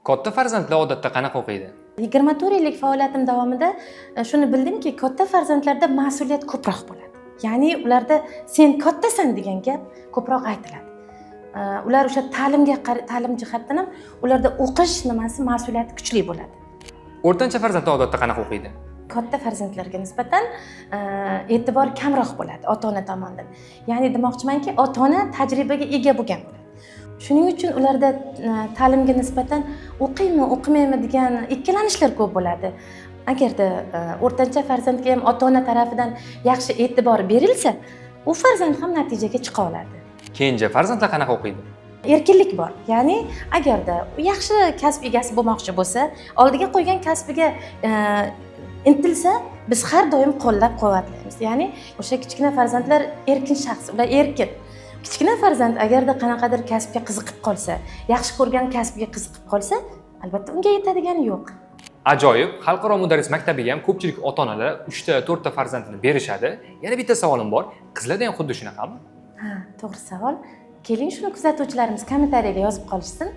Katta farzandlar odatda qanaqa o'qiydi? 24 yillik faoliyatim davomida shuni bildimki, katta farzandlarda mas'uliyat ko'proq bo'ladi, ya'ni ularda "sen kattasan" degan gap ko'proq aytiladi. Ular o'sha ta'limga ta'lim jihatdan ham ularda o'qish nimasi, mas'uliyati kuchli bo'ladi. O'rtancha farzandlar odatda qanaqa o'qiydi? Katta farzandlarga nisbatan e'tibor kamroq bo'ladi ota ona tomonidan. Ya'ni demoqchimanki, ota ona tajribaga ega bo'lgan bo'ladi, shuning uchun ularda ta'limga nisbatan o'qiymi, o'qimaymi degan ikkilanishlar ko'p bo'ladi. Agarda o'rtancha farzandga ham ota ona tarafidan yaxshi e'tibor berilsa, u farzand ham natijaga chiqa oladi. Kenja farzandlar qanaqa o'qiydi? Erkinlik bor, ya'ni agarda u yaxshi kasb egasi bo'lmoqchi bo'lsa, oldiga qo'ygan kasbiga intilsa, biz har doim qo'llab quvvatlaymiz. Ya'ni o'sha kichkina farzandlar erkin shaxs, ular erkin. Kichkina farzand agarda qanaqadir kasbga qiziqib qolsa, yaxshi ko'rgan kasbiga qiziqib qolsa, albatta unga yetadigani yo'q. Ajoyib. Xalqaro mudarris maktabiga ham ko'pchilik ota onalar uchta, to'rtta farzandini berishadi. Yana bitta savolim bor: qizlarda ham xuddi shunaqami? Ha, to'g'ri savol. Keling, shuni kuzatuvchilarimiz kommentariyaga yozib qolishsin.